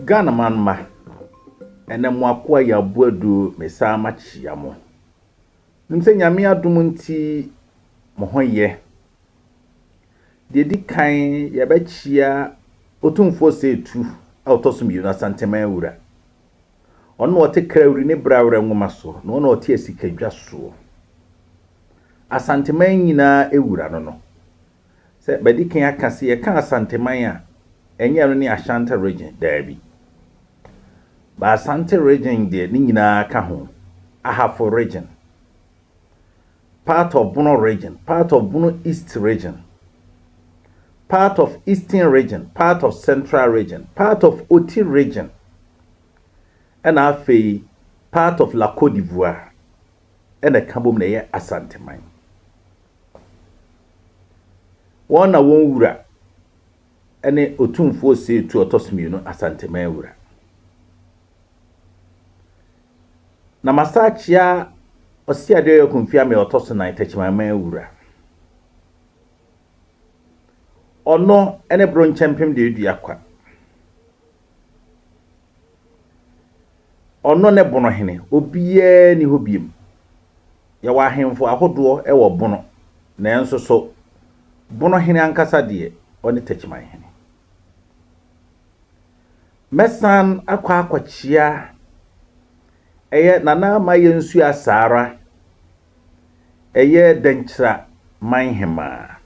Ghana man mma, ɛnɛ mo akoa yɛ aboadu mesan makyia mo. Nim sɛ Nyame adom nti mo ho yɛ. Deɛ ɛdi kan yɛbɛkyia Otumfoɔ Seetu a ɔtɔ so mmienu Asanteman wura. Ɔno na ɔte Krawiri ne Brawerɛ nwoma so na ɔno na ɔte Asikadwa soɔ. Asanteman nyinaa wura no no. Sɛ bɛdi kan aka sɛ yɛka Asanteman a, ɛnyɛ ɛno ne Ashanti region, daabi. Ba Asante region deɛ ne nyinaa ka ho. Ahafo region, part of Bono region, part of Bono East region, part of Eastern region, part of Central region, part of Oti region, ɛna afei part of La Côte d'Ivoire ɛna ɛka bom na ɛyɛ Asanteman. Wɔn na wɔn wura ne Otumfoɔ Osei ɔtɔ so mmienu Asanteman wura. Na masa akyea Ɔseadeɛ Ɔyɛ ɔtɔ so nan Tɛkyimanman wura. Ɔno ne Bronkyɛmpem deɛ edua kwa. Ɔno ne Bonohene. Obiara ni hɔ biem. Yɛwɔ ahemfo ahodoɔ wɔ Bono. Nanso so Bonohene ankasa deɛ ɔne Tɛkyimanhene. Mɛsan akɔ akɔkyea ɛyɛ Nana Ama Yɛnsu Asaara ɛyɛ Dɛnkyira Manhemaa.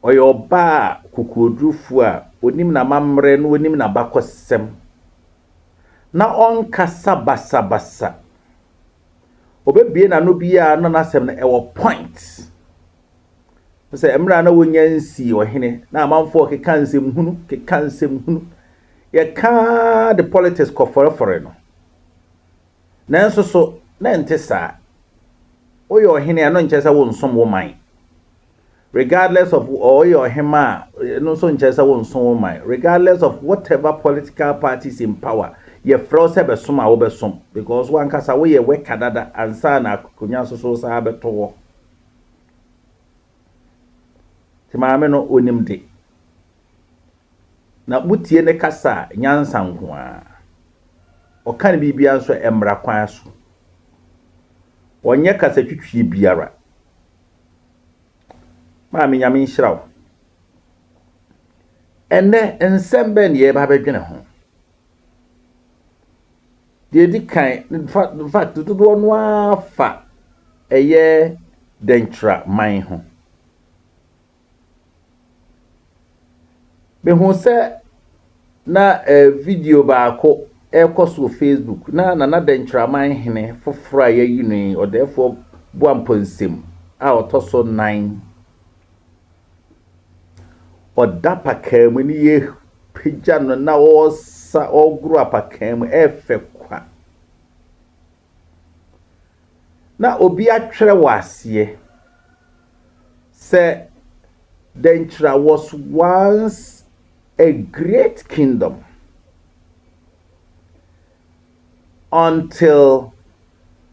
Ɔyɛ ɔbaa kokoɔdurufoɔ a onim n'amammerɛ na onim n'abakɔsɛm na ɔnkasa basabasa. Obɛbie n'ano biara na n'asɛm no ɛwɔ point. Sɛ mmerɛ a na wonya nsii ɔhene na amanfoɔ keka nsɛmhunu keka nsɛmhunu yɛka de politics kɔfɔrɔfɔrɔ no. Nanso so na nte saa. Woyɛ ɔhene a no nkyerɛ sɛ wonsom wo man. Regardless of ɔyɛ ɔhema a ɛno nso nkyerɛ sɛ wonsom wo man. Regardless of whatever political parties in power, yɛfrɛ wo sɛ bɛsom a wobɛsom because wankasa woyɛ wɛka dada ansa na akonnwa nso so saa bɛto hɔ. Nti maame no onim de. Na wotie ne kasa a nyansa nko ara. Ɔka ne biribiara nso mmara kwan so. Ɔnyɛ kasa twitwie biara. Maame Nyame nhyira wo. Ɛnɛ nsɛm bɛn na yɛreba abɛdwene ho? Deɛ ɛdi kan, in fact dodoɔ no ara fa ɛyɛ Dɛnkyira man ho. Mehu sɛ na video baako ɛrekɔ so wɔ Facebook na Nana Dɛnkyiraman hene foforɔ a yɛayi no yi, Ɔdɛɛfoɔ Boampɔnsɛm a ɔtɔ so nan. Ɔda pakaa mu ne yɛpagya no na ɔresa ɔregoro apakaa mu ɛɛfɛ kwa. Na obi atwerɛ wɔ aseɛ sɛ Dɛnkyira was once a great kingdom until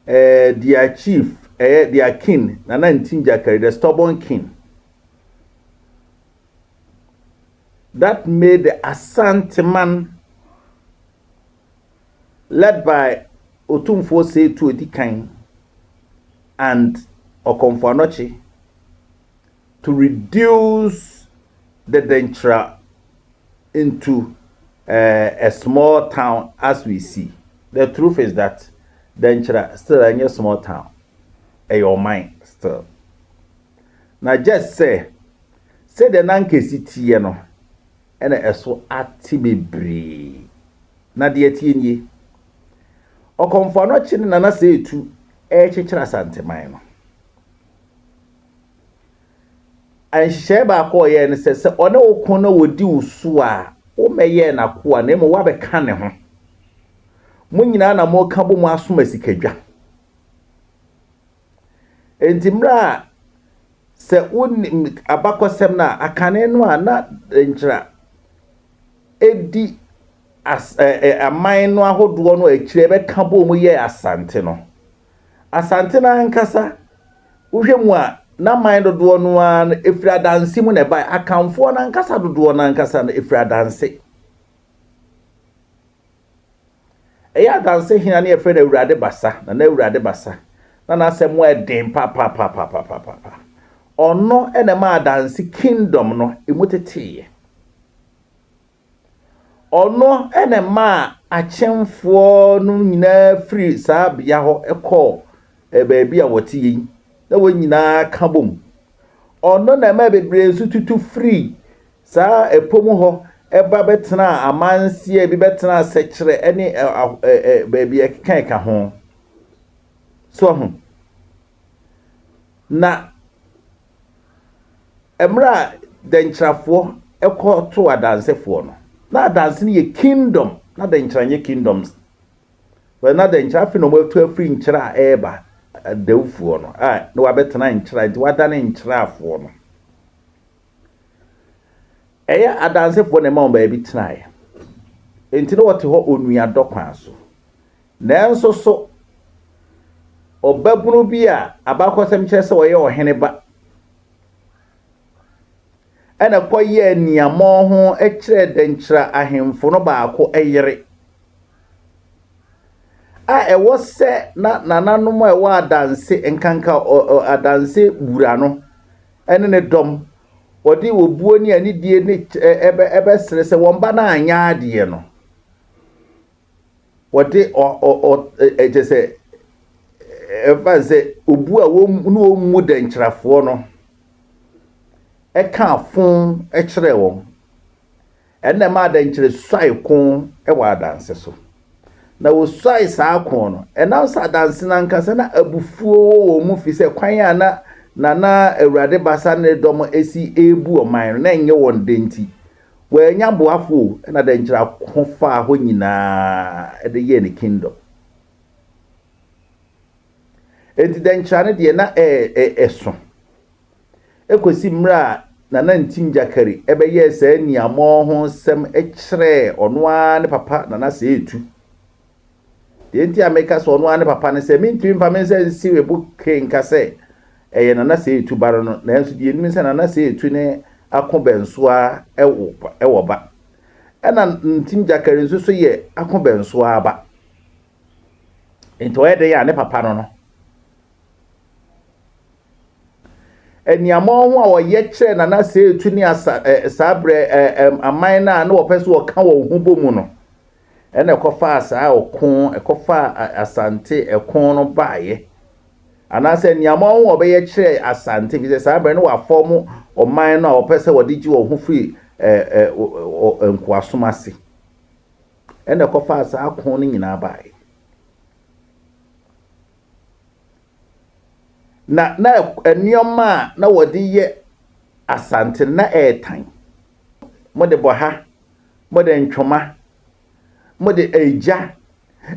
their chief, their king, Nana Ntinjakari, the stubborn king, that made the Asanteman, led by Otumfuo Osei Odikan and Okomfo Anokye, to reduce the Denkyira into a small town as we see. The truth is that Denkyira still a small town. Ɛyɛ ɔman still. Na just sɛ sɛdeɛ na nkesi teɛ no ɛna ɛso ate bebree. Na deɛ tie nie. Ɔkɔmfo Anokye ne Nana Seetu ɛrekyekyere Asanteman no. Nhyehyɛe baako a ɔyɛɛ no sɛ sɛ ɔne wo ko na wɔdi wo so a wommɛyɛɛ n'akoa na mmom woabɛka ne ho. Mo nyinaa na moka bɔ mu asom asikadwa. Enti mmerɛ a sɛ wonim abakɔsɛm no a akane no a na Nkyira ɛdi as ɛ aman no ahodoɔ no akyire bɛka bɔ mu yɛ Asante no. Asante no ankasa wohwɛ mu a n'aman dodoɔ no ara no ɛfiri adanse mu na ɛbae. Akanfoɔ no ankasa dodoɔ no ankasa no ɛfiri adanse. Ɛyɛ adanse hena ne yɛfrɛ no Awurade Basa, Nana Awurade Basa. Na n'asɛm mu ɛden papapapapapapa. Ɔno na ɛma adanse kingdom no emu teteeɛ. Ɔno na ɛmaa akyemfoɔ no nyinaa firi saa bea hɔ kɔɔ baabi a wɔte yi, na wɔn nyinaa ka bom. Ɔno na ɛmaa bebree nso tutu firi saa ɛpɔ mu hɔ ba bɛtenaa amanseɛ, ebi bɛtenaa sɛkyerɛ ne baabi a ɛkeka ɛka ho. So ho. Na mmerɛ a dɛnkyerɛfoɔ kɔtoo adansefoɔ no, na adanse no yɛ kingdom, na dɛnkyerɛ nyɛ kingdoms. Well, na dɛnkyerɛ afei na wɔatu afiri nkyerɛ a ɛreba adawufoɔ no a na wɔabɛtena nkyerɛ nti wɔadane nkyerɛafoɔ no. Ɛyɛ adansefoɔ na ɛma wɔn baabi tenaeɛ. Enti na wɔte hɔ onuadɔ kwan so. Nanso so ɔbabunu bi a abakɔsɛm kyerɛ sɛ ɔyɛ ɔhene ba ɛna kɔyɛɛ niammɔho kyerɛɛ dɛnkyerɛ ahemfo no baako yere a ɛwɔ sɛ na nananom a ɛwɔ adanse nkanka adanse wura no ne ne dɔm, wɔde obuo ne anidie ne ɛbɛsrɛ sɛ wɔn ba no anyɛ adeɛ no, wɔde ɔ ɔ ɔ ɛkyɛ sɛ ɛfa sɛ obu a wɔn ne wɔn mu dɛnkyerɛfoɔ no ɛka fon kyerɛ wɔn. Ɛnna ɛmaa dɛnkyerɛ suae ko wɔ adanse so. Na wɔsuae saa ko no, ɛnam sɛ adanse no ankasa na abufuo wɔ wɔn mu fi sɛ kwan a na Nana Awurade Basa ne ne dɔm si rebu ɔman no, na ɛnyɛ wɔn dɛ nti, wɔannya boafo o, ɛnna dɛnkyerɛ ako faa hɔ nyinaa de yɛɛ ne kingdom. Enti dɛnkyerɛ no deɛ na ɛso. Ekosi mmerɛ a Nana Ntim Gyakari bɛyɛɛ saa aniammɔn ho nsɛm kyerɛɛ ɔno ara ne papa Nana Seetu. Deɛ nti a meka sɛ ɔno ara ne papa ne sɛ mentumi mfa me nsa nsi me bo kee nka sɛ ɛyɛ Nana Seetu ba no no, nanso deɛ nim sɛ Nana Seetu ne Ako Bɛnsoa wɔ ba. Ɛna Ntim Gyakari nso so yɛ Ako Bɛnsoa ba. Nti ɔyɛ dɛn a ne papa no no. Aniammɔn ho a wɔyɛ kyerɛɛ Nana Seetu ne asa ɛ saa berɛ ɛ ɛ aman no a na wɔpɛ sɛ wɔka wɔn ho bɔ mu no, ɛna ɛkɔfaa saa ɔko ɛkɔfaa Asante ɛko no baeɛ. Anaasɛ aniammɔn ho a wɔbɛyɛ kyerɛɛ Asante, fi sɛ saa berɛ no wɔafɔm ɔman no a wɔpɛ sɛ wɔde gye wɔn ho firi ɛ ɛ nkoasom ase. Ɛna ɛkɔfaa saa ko no nyinaa baeɛ. Na na nneɛma a na wɔde yɛ Asante no, na ɛyɛ Mode bɔha, mode ntwoma, mode egya,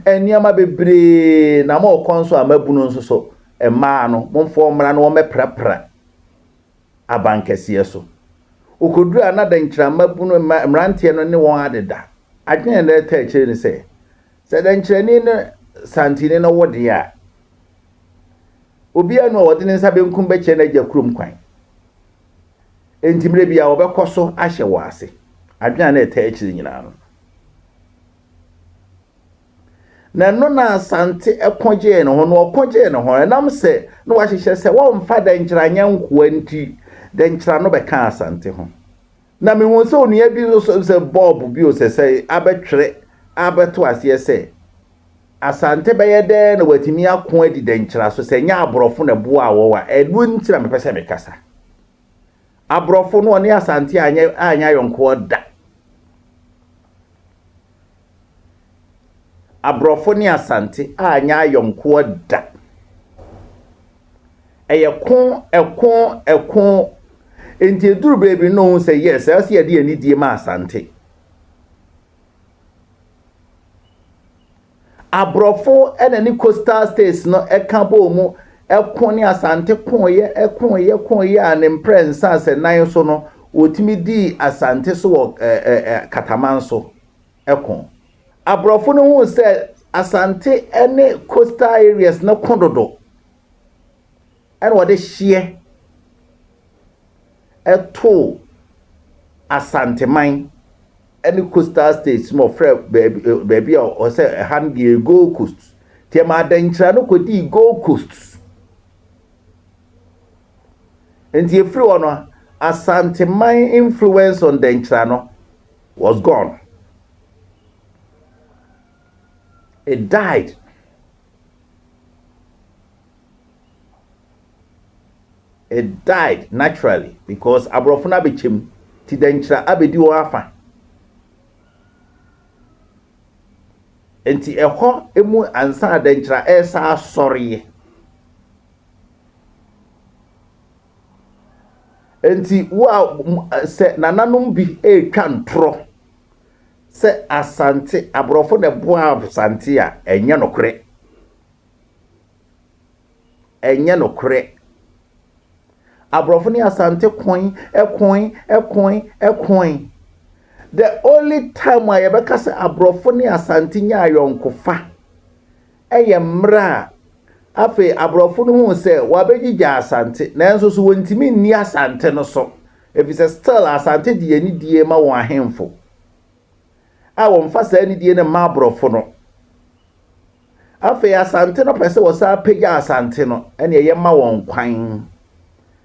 nneɛma bebree na morekɔ nso a mabunu nso so, mmaa no, momfa wɔn mmra na wɔmmɛprapra abankɛseɛ so. Wɔkɔduru a na dɛnkyerɛmma bunu mmeranteɛ no ne wɔn adeda. Adwene a na ɛtaa akyire ne sɛ, Sɛ dɛnkyerɛni ne santini no wo deɛ a, obiara nu a ɔde ne nsa benkum bɛkyerɛ n'agya kurom kwan. Enti mmerɛ biara wɔbɛkɔ so ahyɛ wɔ ase. Adwene a na ɛtaa akyire nyinaa no. Na ɛno na Asante ɛko gyee ne ho, na ɔko gyee ne ho ɛnam sɛ na wahyehyɛ sɛ wɔmfa dɛnkyerɛ anyɛ nkoa nti, dɛnkyerɛ no bɛka Asante ho. Na mehuu sɛ onua bi nso sɛ bɔɔbo bi o sɛ sɛ abɛtwerɛ abɛto aseɛ sɛ Asante bɛyɛ dɛn na watumi ako adi dɛnkyerɛ so sɛ ɛnyɛ aborɔfo na ɛboaa wɔn a ɛno nti na mepɛ sɛ mekasa. Aborɔfo no ɔne Asante anyɛ anyɛ ayɔnkoɔ da. Aborɔfo ne Asante anyɛ ayɔnkoɔ da. Ɛyɛ ko, ɛko, ɛko. Nti eduru baabi no ohun sɛ yes, ɛsɛ sɛ yɛde anidie ma Asante. Aborɔfo ɛna ne coastal states no ɛka bɔɔ mu ɛko ne Asante koeɛ, ɛkoeɛ, koeɛ a ne mprɛnsa sɛ nan so no, wɔtumi dii Asante so wɔ ɛɛ ɛɛ Kataman so ɛko. Aborɔfo no huu sɛ Asante ne coastal areas no ko dodo, ɛna wɔde hyeɛ too Asanteman ne coastal states ma ɔfrɛ baabi baabi a ɔsɛ ɛha no deɛ Gold Coast. Nti ɛma Adɛnkyerɛ no kɔdii Gold Coast. Nti efiri hɔ no, Asanteman influence on Dɛnkyerɛ no was gone. It died. It died naturally because aborɔfo no abɛkyɛ mu nti dɛnkyerɛ abɛdi wɔn afa. Nti ɛhɔ mu ansa na dɛnkyerɛ ɛresa asɔreɛ. Nti wo a sɛ nananom bi retwa ntorɔ sɛ Asante aborɔfo na ɛboa Asante a ɛnyɛ nokorɛ. Ɛnyɛ nokorɛ. Aborɔfo ne Asante koe, ɛkoe, ɛkoe, ɛkoe. The only time a yɛbɛka sɛ aborɔfo ne Asante nya ayɔnkofa ɛyɛ mmerɛ a afei aborɔfo no huu sɛ wɔabɛgyigya Asante nanso so wɔntumi nni Asante no so efisɛ still Asante de anidie ma wɔn ahemfo a wɔmfa saa anidie no mma aborɔfo no. Afei Asante no pɛ sɛ wɔsan pagya Asante no, ɛnneɛ yɛmma wɔn kwan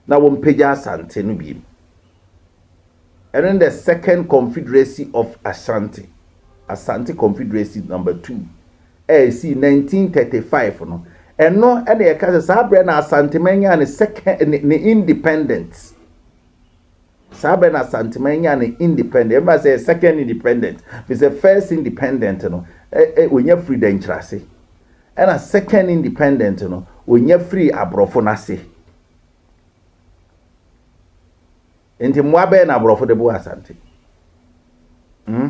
na wɔmpagya Asante no bio. Ɛno ne the second confederacy of Ashanti, Asante Confederacy number 2 a ɛsii 1935 no. Ɛno ɛna yɛka sɛ saa berɛ na Asanteman nyaa ne second ne independence. Saa berɛ na Asanteman nyaa ne independent. Ɛmfa sɛ second independent, fi sɛ first independent no ɛ wɔnya firi Dɛnkyerɛase. Ɛna second independent no wɔnya firi aborɔfo no ase. Nti mmoa bɛyɛ na aborɔfo de boa Asante. Hmm?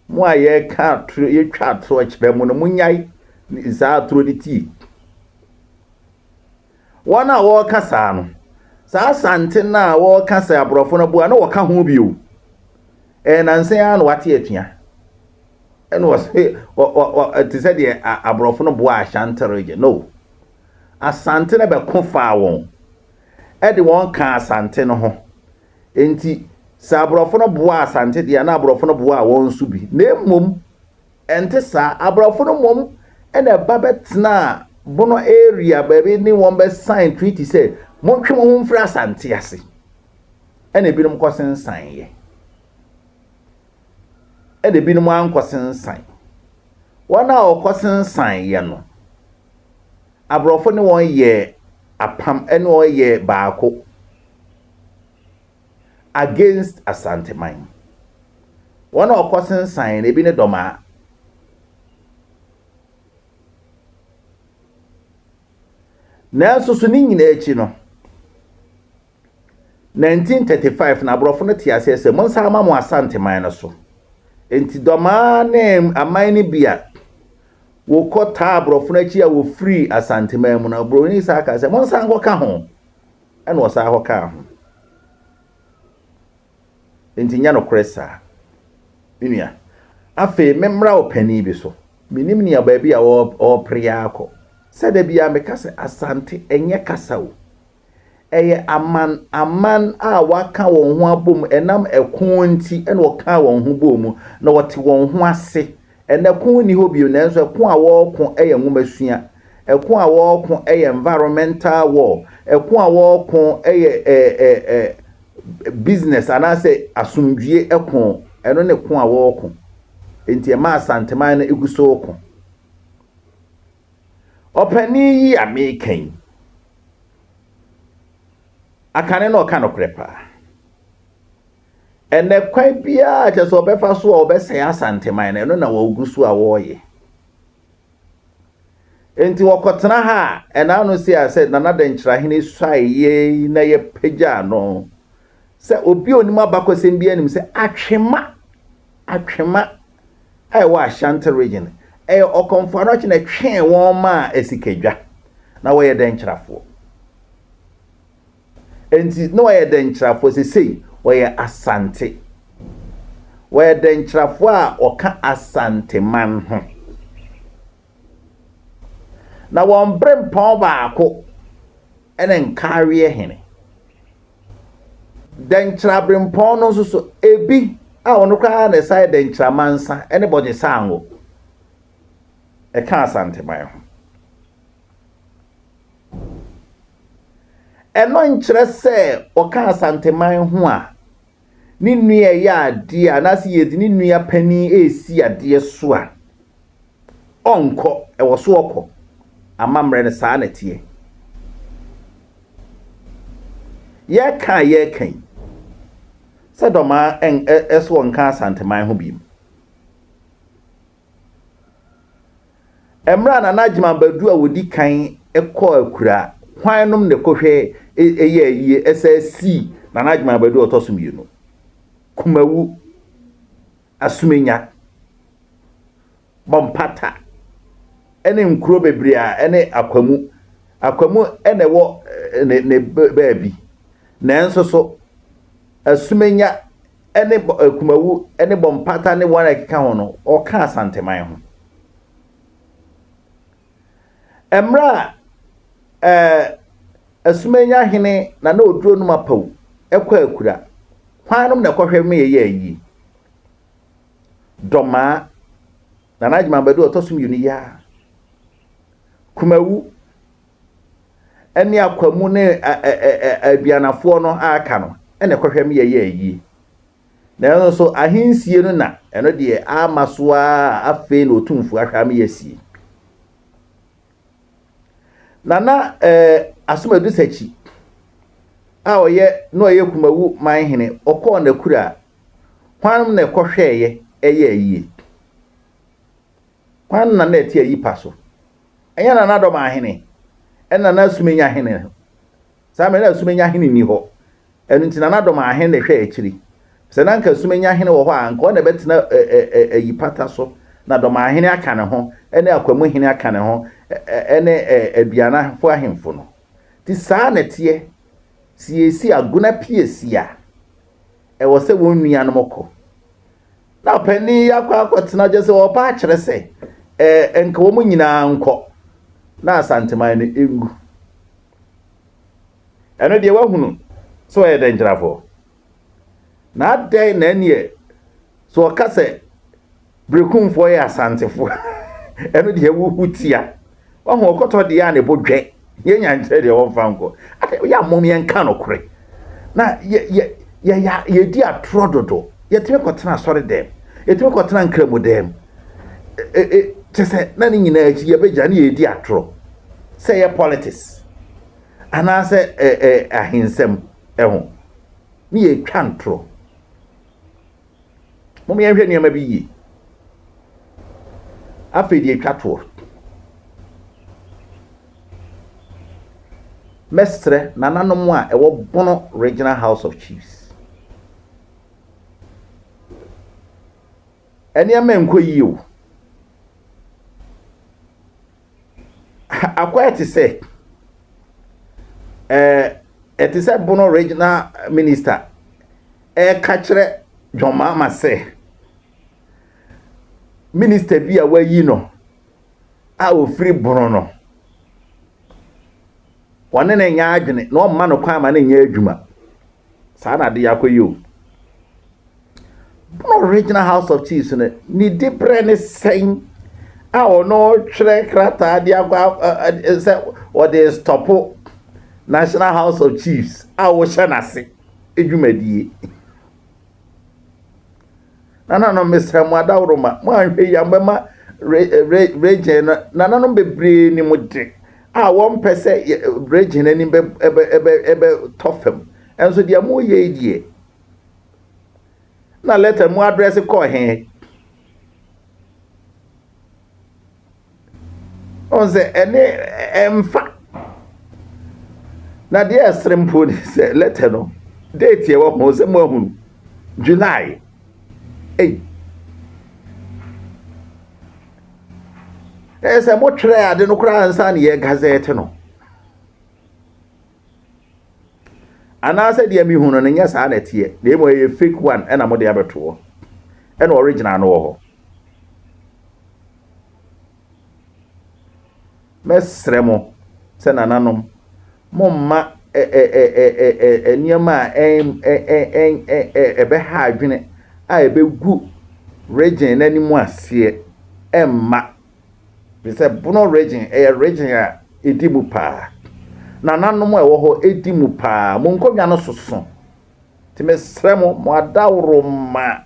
Mo a yɛka atoro, yɛtwa atoro kyerɛ mo no, monyae saa atoro no tie. Wɔn a wɔreka saa no, saa Asante no a wɔreka sɛ aborɔfo no boa no wɔka ho bio. Ɛyɛ nansa ara na wate atua. Ɛna wɔse te sɛ deɛ aborɔfo no boa Ashanti region. No. Asante no bɛko faa wɔn. Ɛde wɔn kaa Asante no ho. Enti sɛ aborɔfo no boa Asante deɛ na aborɔfo no boa wɔn nso bi. Na mmom ɛnte saa. Aborɔfo no mmom ɛna ɛba bɛtenaa Bono area baabi ne wɔn bɛ sign treaty sɛ montwe mo ho mfiri Asante ase. Ɛna ebinom kɔsensan yɛ. Ɛna ebinom ankɔsensan. Wɔn a wɔkɔsensan yɛ no, aborɔfo ne wɔn yɛ apam ɛne wɔn yɛ baako against Asanteman. Wɔn a wɔkɔsensan no ebi ne Dɔmaa. Nanso so ne nyinaa akyi no, 1935 na aborɔfo no te aseɛ sɛ monsan ama mo Asanteman no so. Nti Dɔmaa ne aman no bi a wɔkɔ taa aborɔfo no akyi a wɔfiri Asanteman mu no, aborɔni saa ka sɛ monsan nkɔka ho. Ɛna ɔsan kɔkaa ho. Nti nyɛ nokorɛ saa. Me nua, afei memmra ɔpanin bi so. Menim nea baabi a ɔrepere akɔ. Sɛ da biara meka sɛ Asante ɛnyɛ kasa o. Ɛyɛ aman aman a wɔaka wɔn ho abom ɛnam ɛko nti na wɔkaa wɔn ho bɔɔ mu na wɔte wɔn ho ase. Ɛnnɛ ko nni hɔ bio nanso ɛko a wɔreko yɛ nwomasua, ɛko a wɔreko yɛ environmental war, ɛko a wɔreko yɛ ɛ ɛ ɛ business anaasɛ asomdwie ɛko, ɛno ne ko a wɔreko. Nti ɛma Asanteman no egu so reko. Ɔpanin yi a meka yi, akane na ɔka nokorɛ paa. Ɛnɛ kwan biara kyerɛ sɛ ɔbɛfa so a ɔbɛsɛe Asanteman no, ɛno na wɔgu so a wɔreyɛ. Nti wɔkɔtena ha a, ɛna ano si a sɛ Nana Dɛnkyerɛahene suaeɛ na yɛpagyaa no sɛ obi a onim abakɔsɛm bi anim sɛ Atwema, Atwema a ɛwɔ Ashanti region, ɛyɛ Ɔkɔmfo Anɔkye na ɛtwee wɔn maa Asikadwa na wɔyɛ dɛnkyerɛfoɔ. Enti na wɔyɛ dɛnkyerɛfoɔ, sesei wɔyɛ Asante. Wɔyɛ dɛnkyerɛfoɔ a wɔka Asanteman ho. Na wɔn berempɔn baako ne Nkareɛ hene. Dɛnkyerɛaberempɔn no nso so, ebi a ɔno koraa na ɛsan yɛ Dɛnkyerɛamansa ne Bɔgyesango ɛka Asanteman ho. Ɛno nkyerɛ sɛ ɔka Asanteman ho a, ne nua ɛyɛ adeɛ anaasɛ yɛde ne nua panin resi adeɛ so a, ɔnkɔ, ɛwɔ so ɔkɔ. Amammerɛ no saa na ɛteɛ. Yɛka a yɛreka yi, sɛ Dɔmaa ɛso ɔnka Asanteman ho bio. Mmerɛ a Nana Agyeman Badu a ɔdi kan kɔɔ Akura, hwan nom na ɛkɔhwɛ ɛyɛ ayie ɛsɛ sii Nana Agyeman Badu a ɔtɔ so mmienu? Kumawu, Asumenya, Bɔmpata ɛne nkuro bebree a ɛne Akwamu. Akwamu ɛna ɛwɔ ne ne baabi. Nanso so Asumenya ne Kumawu ne Bɔmpata ne wɔn a ɛkeka ho no, ɔka Asanteman ho. Mmerɛ a ɛɛ Asumanya hene Nana Oduro Num Apawu kɔ Akura, hwannom na ɛkɔhwɛ ma yɛyɛ ayie? Dɔmaa, Nana Agyeman Badu a ɔtɔ so mmienu yi ara, Kumawu, ne Akwamu ne Aduanafoɔ no a aka no na ɛkɔhwɛ me yɛyɛ ayie. Nanso so ahensie no na ɛno deɛ ama so ara afei na Otumfoɔ ahwɛ ama yɛasie. Nana eh, Asomadu Sakyi a ɔyɛ na ɔyɛ Kumawu manhene ɔkɔɔ n'akura hwan na ɛkɔhwɛeɛ ɛyɛ ayie? Hwan na na ɛte ayi pa so? Ɛnyɛ Nana Dɔm ahene ɛne Nana Asumenya hene. Saa mmerɛ na Asumenya hene nni hɔ. Ɛno nti Nana Dɔm ahene na ɛhwɛ akyiri. Sɛ na anka Asumenya hene wɔ hɔ a, anka ɔno na ɛbɛtena ayi pata so, na Dɔm ahene aka ne ho, ɛne Akwamu hene aka ne ho, ɛne Aduanafo ahemfo no. Nti saa na ɛteɛ. Sɛ yɛresi Agona Piesie a, ɛwɔ sɛ wɔn nuanom kɔ. Na ɔpanin yi akɔ akɔtena kyɛ sɛ ɔba akyerɛ sɛ ɛɛ nka wɔn nyinaa nkɔ na Asanteman no ngu. Ɛno deɛ wahunu sɛ ɔyɛ dɛnkyerɛfoɔ. Na adɛn na ɛneɛ sɛ ɔka sɛ Berekumfoɔ yɛ Asantefoɔ ɛno deɛ wohu tia. Wahu ɔkɔtɔ deɛ a ne bo dwɛ. Yɛnya nkyerɛ deɛ wɔmfa nkɔ. Ade yɛ amom yɛnka nokorɛ. Na yɛ yɛ yɛ yɛdi atorɔ dodo. Yɛtumi kɔtena asɔre dɛm. Yɛtumi kɔtena nkramu dɛm. E, e, kyɛ sɛ na ne nyinaa akyi yɛbɛgyina ne yɛdi atorɔ. Sɛ ɛyɛ politics anaasɛ ɛ ɛ ahensɛm ɛho. Ne yɛtwa ntorɔ. Mom yɛnhwɛ nneɛma bi yie. Afei deɛ ɛtwa toɔ. Mɛsrɛ nananom a ɛwɔ Bono Regional House of Chiefs. Nneɛma nkɔ yie o. Akɔyɛ te sɛ ɛɛ ɛte sɛ Bono Regional Minister ɛreka kyerɛ John Mahama sɛ minister bi a wayi no a ofiri Bono no, wɔne no nyɛ adwene na ɔmma no kwan ma no nyɛ adwuma. Saa na ade akɔ yi o. Bono Regional House of Chiefs no, ne diberɛ ne sɛn a ɔno twerɛ krataa de akɔ sɛ wɔde stɔpo National House of Chiefs a wɔhyɛ n'ase dwumadie. Nananom mesrɛ mo adaworoma, mo anhwɛ yi a mobɛma region no, nananom bebree nim de a wɔmpɛ sɛ region anim bɛtɔ fam. Ɛnso deɛ moyɛ yi deɛ, na letter mu address kɔɔ he? Ɔn sɛ ɛne ɛmfa. Na deɛ ɛsere mpo ne sɛ letter no date ɛwɔ ho sɛ mo ahunu July. Ei. Ɛyɛ sɛ motwerɛ ade no koraa ansa na yɛ gazette no. Anaasɛ deɛ mehu no no nyɛ saa na ɛteɛ na mmom ɛyɛ fake one ɛna mode abɛtoɔ ɛna original no wɔ hɔ. Mɛsrɛ mo sɛ nananom, momma Nneɛma a ɛbɛha adwene a ɛbɛgu region no anim aseɛ mma. Ɛfiri sɛ Bono region ɛyɛ region a ɛdi mu paa. Nananom a ɛwɔ hɔ ɛdi mu paa. Mo nkonnwa no soso. Nti mesrɛ mo, mo adaworoma.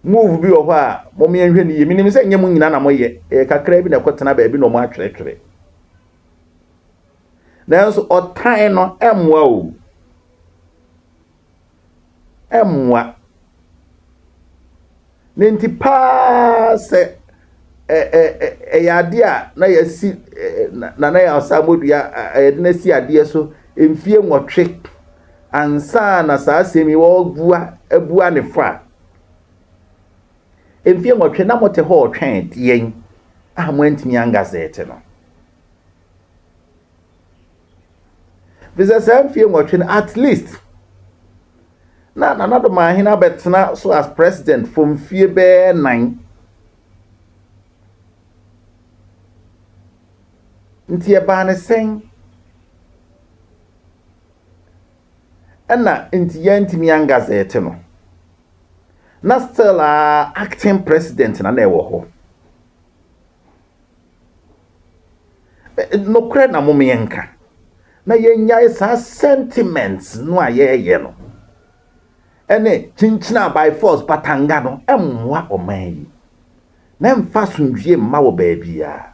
Move bi wɔ hɔ a mom yɛnhwɛ no yie. Menim sɛ nyɛ mo nyinaa na moyɛ. Ɛyɛ kakra bi na ɛkɔtena baabi na ɔmo atwerɛtwerɛ. Nanso ɔtan no ɛmmoa o. Ɛmmoa. Ne nti paa sɛ ɛyɛ adeɛ a na yɛasi Nana Yaw Asamoah yɛde no asi adeɛ so mfie 8 ansa na saa asɛm yi wɔrebua abua ne fa. Mfie 8 na mote hɔ ɔtwɛn deɛn a moantumi angazette no. Fisɛ saa mfie 8 no, at least na Nana Dormaahene abɛtena so as president for mfie bɛyɛ 4. Nti ɛbaa ne sɛn ɛna nti yɛntumi angazette no, na still a acting president na ɛwɔ hɔ. Nokorɛ na mom yɛnka na yɛnyae saa sentiments no a yɛreyɛ no ɛne kyinkyina by force batanga no. Ɛmmoa ɔman yi na ɛmfa asomdwie mma wɔ baabiara.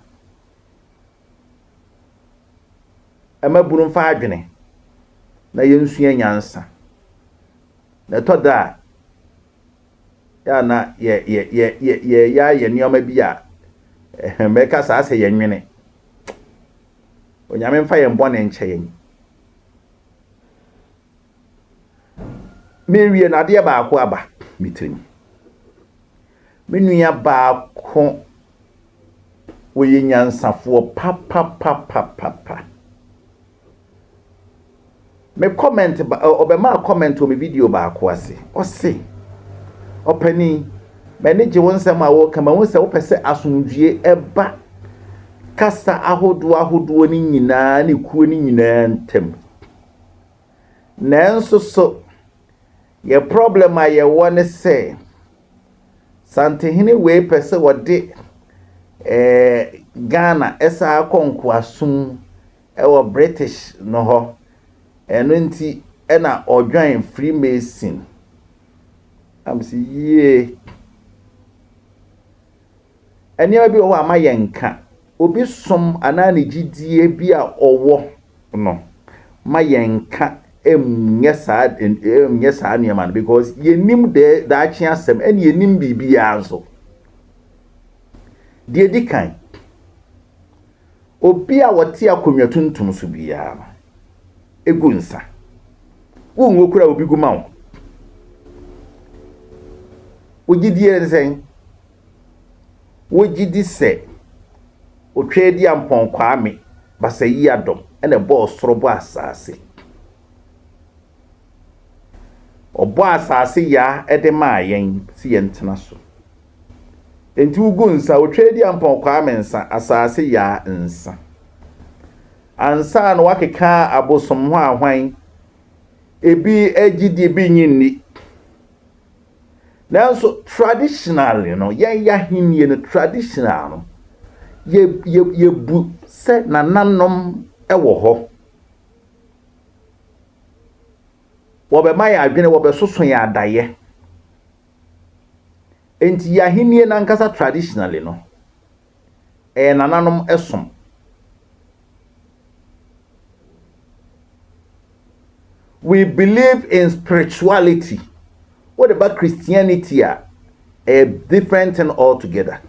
Ɛma bunu mfa adwene na yɛnsua nyansa na ɛtɔ da a yɛ na yɛ yɛ yɛ yɛ yɛyɛ ayɛ nneɛma bi a mɛka saa sɛ yɛnwene. Onyame mfa yɛn bɔne nkyɛ yɛn. Mewie no, adeɛ baako aba me tirim. Me nua baako, wɔyɛ nyansafoɔ papapapapapa. Me comment ba, ɔbɛmaa comment wɔ me video baako ase. Ɔse, "Ɔpanin, m'ani gye wo nsɛm a wɔka ma wo sɛ wopɛ sɛ asomdwie ɛba kasa ahodoɔ ahodoɔ no nyinaa ne kuo no nyinaa ntam. Nanso so yɛ problem a yɛwɔ ne sɛ Santehene wei pɛ sɛ wɔde Ghana ɛsa akɔ nkoasom ɛwɔ British no hɔ. Ɛno nti ɛna ɔjoin Freemason." Am sɛ yie, nneɛma bi wɔ hɔ a ma yɛnka obi som anaa ne gyidie bi a ɔwɔ no, ma yɛnka nyɛ saa nneɛma no, because yɛnim de daakye asɛm ɛne yɛnim biribiara nso. Deɛ di kan, obi a wɔte akonnwa tuntum so biara no egu nsa wonwo kura obi gu ma wo. Wogyidie ne sɛn? Wogye di sɛ Otweaduampɔn Kwame Basayi Adɔm ɛna ɛbɔɔ soro bɔ asase, ɔbɔ asase yaa ɛde maa yɛn si yɛn tena so. Nti wogu nsa Otweaduampɔn Kwame nsa, asase yaa nsa ansa na wakeka abosom ho ahwan. Ebi agye di, ebi nyi nni. Nanso traditionally no, yɛn yɛ ahenni no, traditional no, yɛ yɛ yɛbu sɛ nananom wɔ hɔ, wɔbɛma yɛ adwene, wɔbɛsoso yɛn adayɛ. Nti yɛ ahenni nankasa traditionally no, ɛyɛ nananom som. We believe in spirituality. What about Christianity? A a different thing altogether.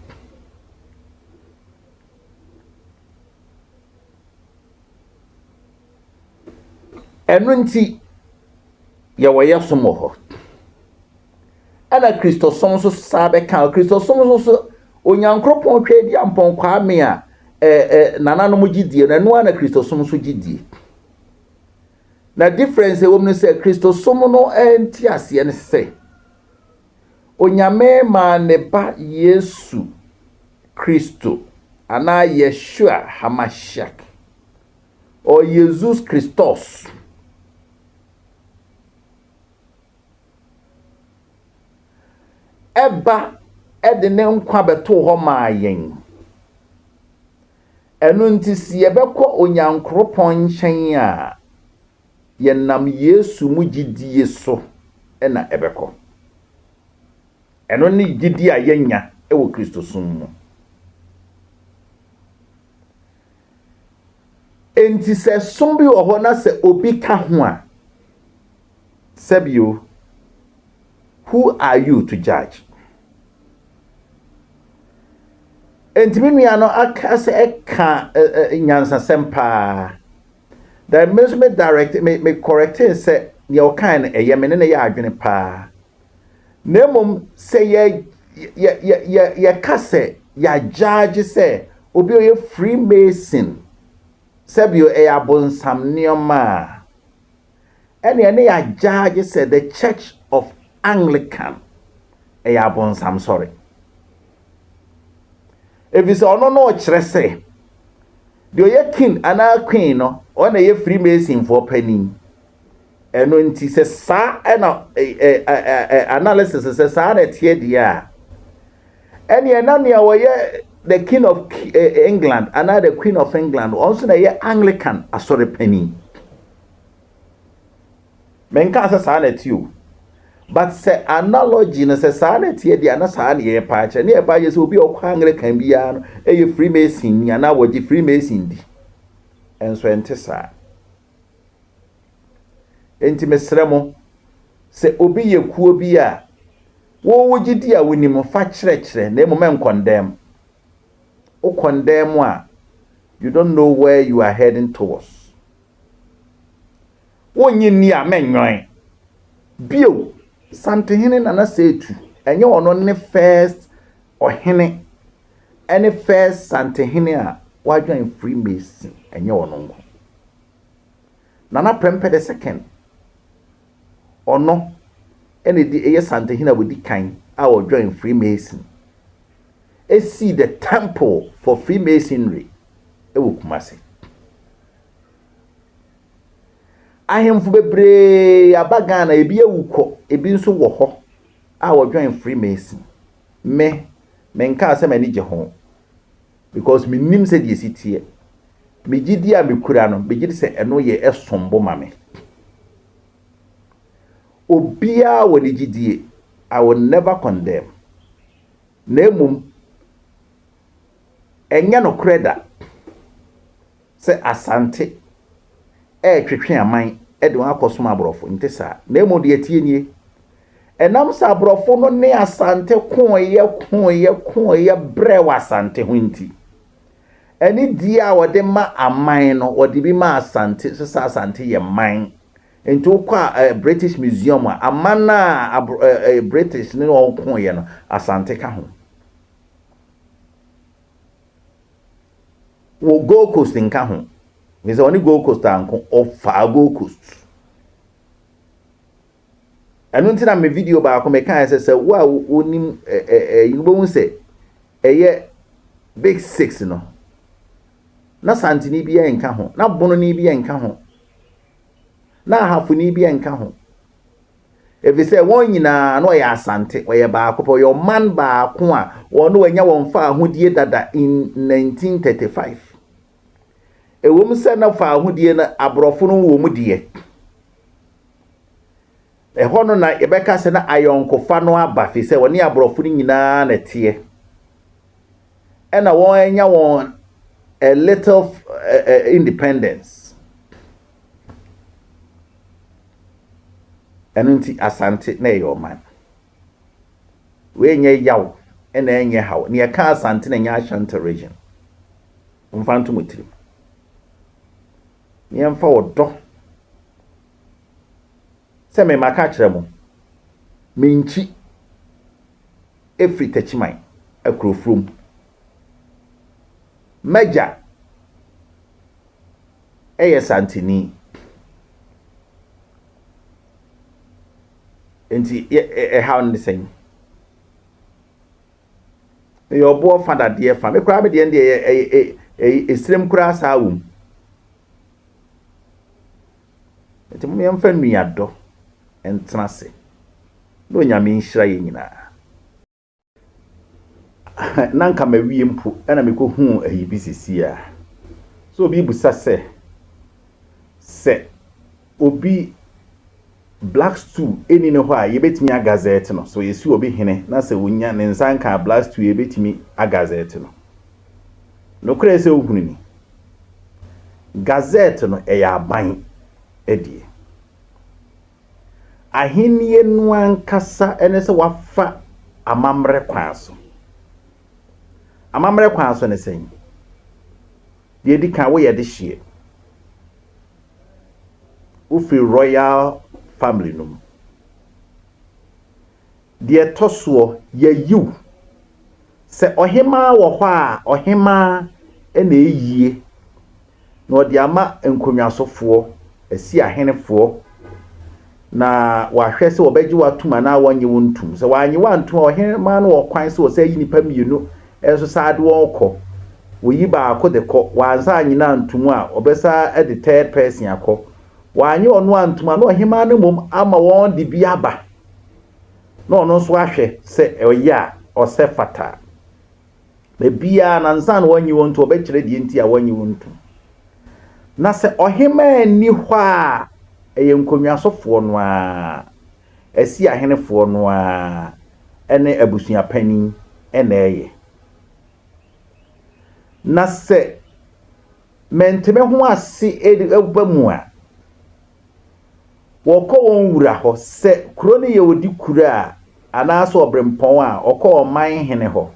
Ɛno nti yɛwɔ yɛ som wɔ hɔ, ɛna Kristosom nso saa bɛka. Kristosom nso so, Onyankoropɔn Tweaduampɔn Kwame a ɛɛ ɛ nananom gye die no, ɛno ara na Kristosom nso gye die. Na difference ɛwɔ mu no sɛ Kristosom no nte aseɛ no sɛ Onyame maa ne ba Yesu Kristo anaa Yeshua Hamashiach. Or Jesus Christos. Ɛba de ne nkwa bɛtoo hɔ maa yɛn. Ɛno nti sɛ yɛbɛkɔ Onyankoropɔn nkyɛn a, yɛnam Yesu mu gyidie so na ɛbɛkɔ. Ɛno ne gyidie a yɛnya wɔ Kristosom mu. Enti sɛ som bi wɔ hɔ na sɛ obi ka ho a, sɛbio, who are you to judge? Enti me nua no aka sɛ ɛka nyansasɛm paa. Then me nso me direct me me correcte sɛ nea ɔkae no ɛyɛ me ne no yɛ adwene paa. Na mmom sɛ yɛ yɛ yɛ yɛ yɛka sɛ yɛagyaagye sɛ obi a ɔyɛ Freemason sɛbio ɛyɛ abonsam nneɛma a, ɛnneɛ ne yɛagyaagye sɛ the Church of Anglican ɛyɛ abonsam sɔre. Ɛfiri sɛ ɔno no ɔkyerɛ sɛ deɛ ɔyɛ king anaa queen no ɔno na ɛyɛ Freemasonfoɔ panin. Ɛno nti sɛ saa ɛna analysis sɛ saa na ɛteɛ deɛ a, ɛneɛ na nea ɔyɛ the king of England anaa the queen of England ɔno nso na ɛyɛ Anglican asɔre panin. Menka sɛ saa na ɛte o. But sɛ analogy no sɛ saa na ɛteɛ deɛ na saa na yɛpa akyerɛ. Ne yɛpa akyerɛ sɛ obi a ɔkɔ Anglican biara no ɛyɛ Freemason ni anaa wɔgye Freemason di. Ɛnso ɛnte saa. Enti mesrɛ mo, sɛ obi yɛ kuo bi a, wo wo gyidi a wonim fa kyerɛkyerɛ na mmom ɛnkɔndɛm. Wo kɔndɛm a, you don't know where you are heading towards. Wonnye nni a mɛnwɛn. Bio, Santehene Nana Seetu, ɛnyɛ ɔno ne first ɔhene ɛne first Santehene a wadwan Freemason, ɛnyɛ ɔno nko. Nana Prempeh the second, ɔno ɛna di ɛyɛ Santehene a wɔdi kan a ɔjoin Freemason. Esi the temple for Freemasonry ɛwɔ Kumasi. Ahemfo bebree aba Ghana, ebi awu kɔ, ebi nso wɔ hɔ a wɔjoin Freemason. Me, menkaa sɛ m'ani gye ho because menim sɛdeɛ esi teɛ. Me gyidi a mekura no, megye di sɛ ɛno yɛ ɛsom bo ma me. Obiara wɔ ne gyidie. I will never condemn. Na mmom, ɛnyɛ nokorɛ da sɛ Asante ɛretwetwe aman de wɔn akɔsom aborɔfo. Nte saa. Na mmom deɛ ɛteɛ nie. Ɛnam sɛ aborɔfo no ne Asante koeɛ koeɛ koeɛ brɛ wɔ Asante ho nti, ɛne die a wɔde ma aman no, wɔde bi ma Asante so sɛ Asante yɛ man. Nti wokɔ a British Museum a, aman a British ne wɔn koeɛ no, Asante ka ho. Wɔ Gold Coast nka ho. Sɛ ɔne Gold Coast anko, ɔfaa Gold Coast. Ɛno nti na me video baako mekae sɛ sɛ wo a wonim ɛɛ wobɛhu sɛ ɛyɛ big six no, na Santini bi nka ho, na Bononi bi nka ho, na Ahafoni bi nka ho. Ɛfiri sɛ wɔn nyinaa na ɔyɛ Asante, ɔyɛ baako pɛ, ɔyɛ ɔman baako a wɔn wɔanya wɔn fa ahodie dada in 1935. Ɛwom sɛ na fa ahodie no aborɔfo no wɔ mu deɛ. Ɛhɔ no na yɛbɛka sɛ na ayɔnkofa no aba fi sɛ wɔne aborɔfo no nyinaa na ɛteɛ. Ɛna wɔn anya wɔn a little independence. Ɛno nti Asante na ɛyɛ ɔman. Wei nyɛ yaw ɛna ɛnyɛ haw. Nea ɛka Asante na ɛnyɛ Ashanti region. Mfa nto mo tirim. Yɛmfa ɔdɔ sɛ memaka kyerɛ mo, menkyi ɛfiri Takyiman akurofurom. M'agya ɛyɛ Santini. Nti ɛhaw no ne sɛn? Meyɛ ɔboɔ fa dadeɛ fa. Me koraa me deɛ deɛ ɛyɛ esirem koraa saa wɔ mu. Nti mom yɛmfa nuadɔ ntena ase na Onyame nhyira yɛn nyinaa. Na nka mawie mpo na mekɔhuu ayi bi sisi a. So obi bisa sɛ, sɛ obi black stool ɛni ne hɔ a yɛbɛtumi agazette no? So yɛsi obi hene na sɛ onya ne nsa nka black stool, yɛbɛtumi agazette no? Nokorɛ sɛ wohunu ni, gazette no ɛyɛ aban adie. Ahennie no ankasa ne sɛ wafa amammerɛ kwan so. Amammerɛ kwan so ne sɛn? Deɛ ɛdi kan, woyɛ de hyeɛ. Wofiri royal family no mu. Deɛ ɛtɔ soɔ, yɛyiw. Sɛ ɔhemaa wɔ hɔ a, ɔhemaa na ɛyie na ɔde ama nkonnwasofoɔ, asi ahenefoɔ, na wahwɛ sɛ wɔbɛgye wo atom anaa wɔnnye wo ntom. Sɛ wɔannye wo antom a, ɔhemaa no wɔ kwan sɛ ɔsɛ yi nnipa mmienu nso saa de wɔn kɔ. Wɔyi baako de kɔ, wɔansa annye no antom a, ɔbɛsa de third person akɔ. Wɔannye ɔno antom a, na ɔhemaa no mmom ama wɔn de bi aba na ɔno nso ahwɛ sɛ ɔyɛ a ɔsɛ fata. Baabiara na ansa na wɔnnye wɔn ntom, ɔbɛkyerɛ deɛ nti a wɔnnye wɔn ntom. Na sɛ ɔhemaa nni hɔ a, ɛyɛ nkonnwasofoɔ no ara, asi ahenefoɔ no ara ne abusuapanin na ɛyɛ. Na sɛ mente me ho ase ba mu a, wɔkɔ wɔn wura hɔ. Sɛ kuro no yɛ odi kuro a anaasɛ ɔberempɔn a, ɔkɔ ɔman hene hɔ.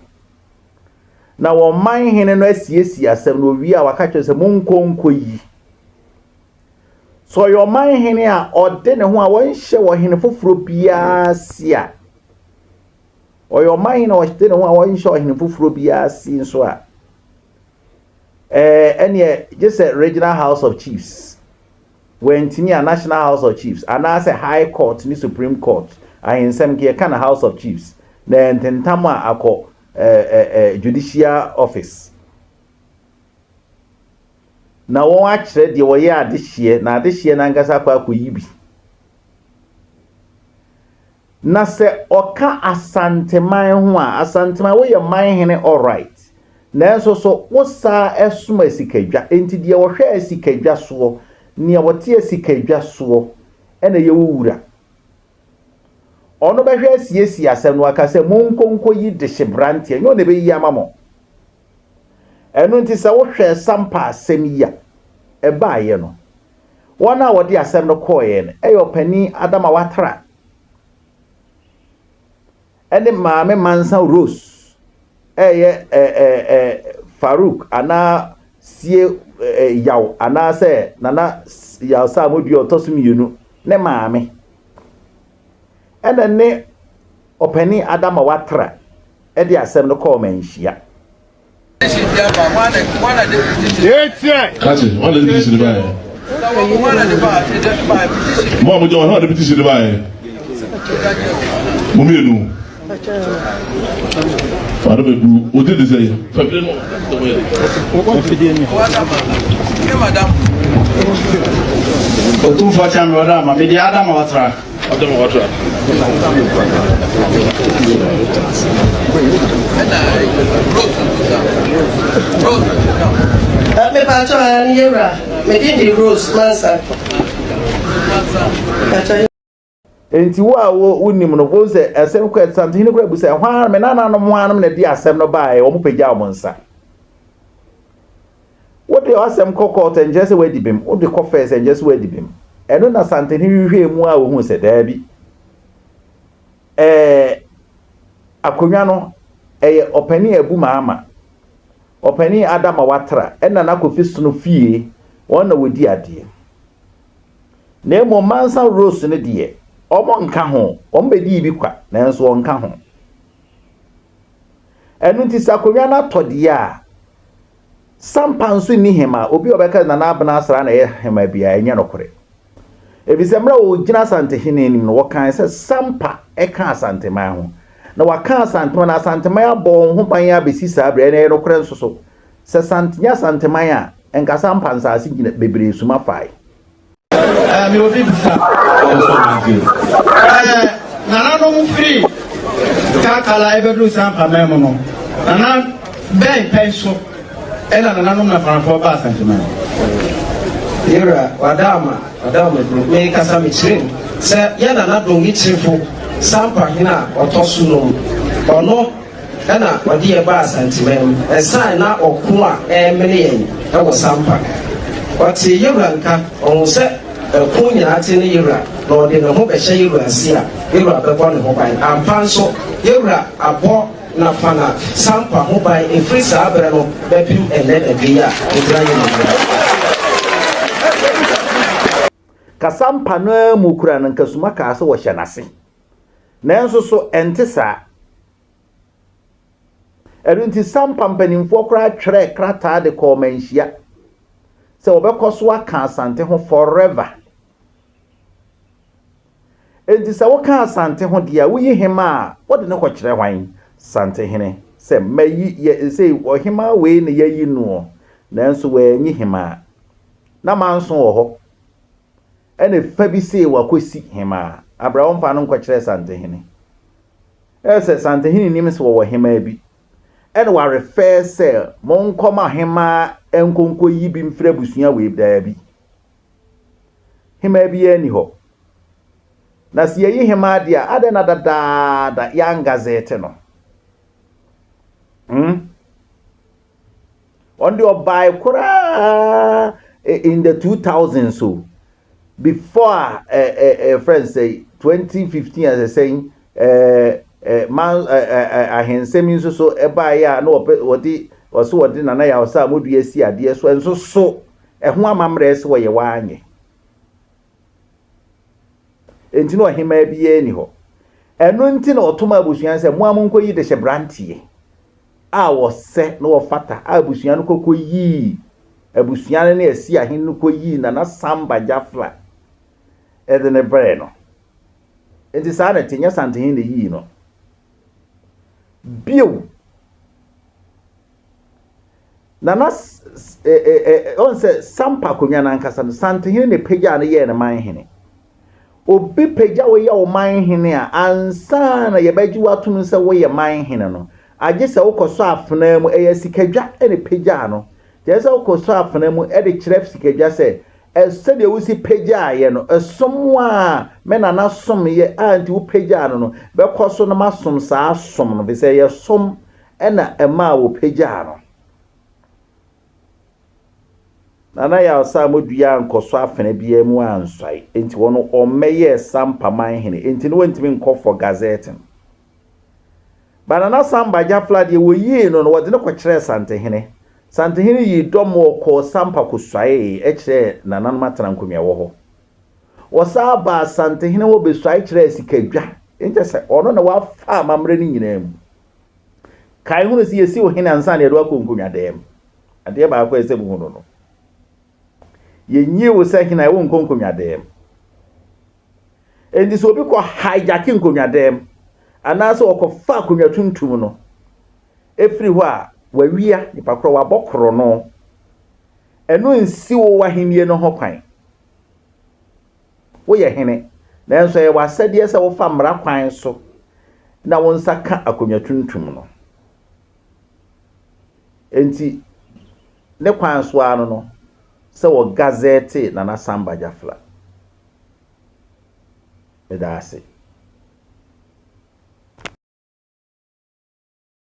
Na wɔn man hene no asiesie asɛm no, owie a, waka kyerɛ sɛ monkɔ nkɔ yi. Sɛ ɔyɛ ɔman hene a ɔde ne ho a wɔnhyɛ wɔ hene foforɔ biara si a, ɔyɛ ɔman hene a ɔde ne ho a wɔnhyɛ ɔhene foforɔ biara si nso a, ɛneɛ gye sɛ Regional House of Chiefs, wɔntumi a, National House of Chiefs anaasɛ High Court ne Supreme Court. Ahensɛm nka yɛka na House of Chiefs na ntentam a akɔ ɛɛ ɛɛ judicial office na wɔn akyerɛ deɛ wɔyɛ adehyeɛ, na adehyeɛ n'ankasa akɔ akɔyi bi. Na sɛ ɔka Asanteman ho a, Asanteman woyɛ man hene, alright, nanso so wosaa ɛsom asikadwa. Nti deɛ wɔhwɛ asikadwa soɔ, nea wɔte asikadwa soɔ ɛna ɛyɛ wo wura. Ɔno bɛhwɛ asiesie asɛm no, aka sɛ monkonko yi dehye branteɛ, nyɛ ɔna ɛbɛyi ama mo. Ɛno nti sɛ wohwɛ Sampa asɛm yi a ɛbaeɛ no, wɔn a wɔde asɛm no kɔɔeɛ no ɛyɛ ɔpanin Adama Watra ɛne Maame Mansa Rose, ɛyɛ ɛɛ ɛɛ Farouk anaa Sie ɛɛ Yaw anaasɛ Nana Yaw Saamodua ɔtɔ so mmienu ne maame, ɛna ne ɔpanin Adama Watra ɛde asɛm no kɔɔ Manhyia. Kati, wọn de petition ba yɛ. Mo a mo gyina hɔ, wọn de petition ba yɛ. Mo mmienu. Fado bɛ du, o ti di sɛ yi. Fɛfɛ no. Otumfoɔ kyɛn mi ɔdɔ ama mi di Adama Watra. Adama Watra. Mepatɔ ne yɛwura, mede de Rose Mansa. Nti wo a wonim no, wo sɛ asɛm kɔ Asantehene kora bu sɛ hwan, me nananom hwanom na di asɛm no baeɛ? Wɔn pagya wɔn nsa. Wode asɛm kɔ court nkyerɛ sɛ woadi bem, wode kɔ first nkyerɛ sɛ woadi bem. Ɛno na Asantehene hwehwɛɛ mu a wɔhu sɛ daabi, akonnwa no ɛyɛ ɔpanin Abu Maama, ɔpanin Adama Watra ɛna n'Akofi Sono fie, wɔn na wɔdi adeɛ. Na mmom Mansa Rose no deɛ, wɔn nka ho, wɔn bɛdii bi kwa, nanso wɔn nka ho. Ɛno nti sɛ akonnwa no atɔ deɛ a, Sampa nso nni hema. Obi a ɔbɛka Nana Abena Asra na ɛyɛ hema biara, ɛnyɛ nokorɛ. Efisɛ mmerɛ a wɔgyina Asantehene anim no, wɔkae sɛ Sampa ɛka Asanteman ho. Na wɔaka Asanteman, na Asanteman abɔ wɔn ho ban abɛsi saa berɛ, ɛna ɛyɛ nokorɛ nso so. Sɛ Sant nyɛ Asanteman a, nka Sampa nsaase gyina bebree suma fae. Ɛɛ mewɔ bi bisa. Ɛɛ nananom firi Kakala ɛbɛduru Sampaman mu no, nana bɛn pɛn so ɛna nananom Nafanafoɔ baa Asanteman? Yɛwura, wada ama, wada ama duro. Mekasa mekyerɛ mu sɛ yɛ nana Dongi Kyerefo Sampa hene a ɔtɔ so nom, ɔno Ɛna ɔde yɛn baa Asanteman mu. Ɛsan na ɔko a ɛremene yɛn wɔ Sampa. Ɔtee Yewura nka, ɔhuu sɛ ɛko nyinaa te ne Yewura, na ɔde ne ho bɛhyɛ Yewura ase a, Yewura bɛbɔ ne ho ban. Ampa nso, Yewura abɔ Nafana Sampa ho ban ɛfiri saa berɛ no bɛpem ɛnnɛ da yi a megyina Yewura anim. Kasampa no ara mu koraa no, Nkasuma kaa sɛ wɔhyɛ n'ase. Nanso so ɛnte saa? Ɛno nti Sampa mpanimfoɔ koraa twerɛɛ krataa de kɔɔ Manhyia sɛ wɔbɛkɔ so aka Asante ho forever. Enti sɛ woka Asante ho deɛ a, woyi hemaa a, wode no kɔkyerɛ hwan? Santehene. Sɛ mayi yɛ sei ɔhemaa wei na yɛayi noɔ, nanso wɔanyi hemaa. Na manso wɔ hɔ. Ɛna fa bi see wakɔsi hemaa. Abra wɔmfa no nkɔkyerɛ Santehene. Ɛyɛ sɛ Santehene nim sɛ wɔwɔ hemaa bi, ɛna warefɛɛ sɛ monkɔma hemaa nkonkoyi bi mfiri abusua wei daabi. Hemaa biara nni hɔ. Na sɛ yɛyi hemaa deɛ a, adɛn na dadaada yɛangazɛte no? Hmm? Ɔno deɛ ɔbae koraa in the 2000 so before a ɛ ɛ friend sɛ 2015 asɛ sɛn ɛ ɛ man ɛ ɛ ahensɛm yi nso so ɛbaeɛ a na wɔpɛ wɔde wɔso wɔde Nana Yaw sɛ a modua si adeɛ so nso so ɛho amammerɛ sɛ wɔyɛ wanyɛ. Enti na ɔhemmaa biara nni hɔ. Ɛno nti na ɔtomaa abusua no sɛ, Mo ara monkɔyi dehyebranteɛ a ɔsɛ na ɔfata a abusua no kɔkɔyii abusua no ne Asi ahene no kɔyii Nana Samba Gyafla de no brɛɛ no. Enti saa na ɛte, nyɛ Santehene na ɛyii no. Bio, Nana ɔn sɛ Sampa akonnwa no ankasa no, Santehene na ɛpagyaa no yɛɛ no manhene. Obi pagya wo yɛ wo manhene a, ansa na yɛbɛgye wo atom sɛ woyɛ manhene no, agye sɛ wokɔsɔ afenaa mu, ɛyɛ sikadwa na ɛpagyaa no. Kyerɛ sɛ wokɔsɔ afenaa mu de kyerɛ sikadwa sɛ, sɛdeɛ wosi pagyaeɛ no, ɛsom a me nana somyɛ a nti wopagyaa no no, bɛkɔ so na masom saa som no, ɛfiri sɛ ɛyɛ som na ɛmaa wɔpagyaa no. Nana Yaw Saamodua ankɔsɔ afena biara mu ansuae, enti wɔn ɔmmɛyɛɛ Sampa manhene, enti na wɔntumi nkɔ for gazetting. Ba Nana Samba Gyafla deɛ wɔyii no no wɔde no kɔkyerɛɛ Santehene. Santehene yii dɔm wɔkɔɔ Sampa kɔsuaee kyerɛɛ nananom atena nkonnwa wɔ hɔ. Wɔsan baa Santehene hɔ bɛsuae kyerɛɛ Sikadwa, enti kyerɛ sɛ ɔno na wafa amammerɛ no nyinaa mu. Kae hunu sɛ yɛsi wo hene ansa na yɛde wo akɔ nkonnwadan mu. Adeɛ baako a ɛsɛ muhu no no, yɛnyi wo sɛ hene a ɛwo nkɔ nkonnwadan mu. Enti sɛ obi kɔ hijack nkonnwadan mu anaasɛ ɔkɔfa akonnwa tuntum no ɛfiri hɔ a, wawia nipa korɔ, wabɔ korɔno. Ɛno nsi wo w'ahennie no ho kwan. Woyɛ hene, nanso ɛyɛ w'asɛdeɛ sɛ wofa mmara kwan so na wo nsa ka akonnwa tuntum no. Enti, ne kwan so ara no no, sɛ wɔgazɛɛtee Nana Samba Gyafla. Meda ase.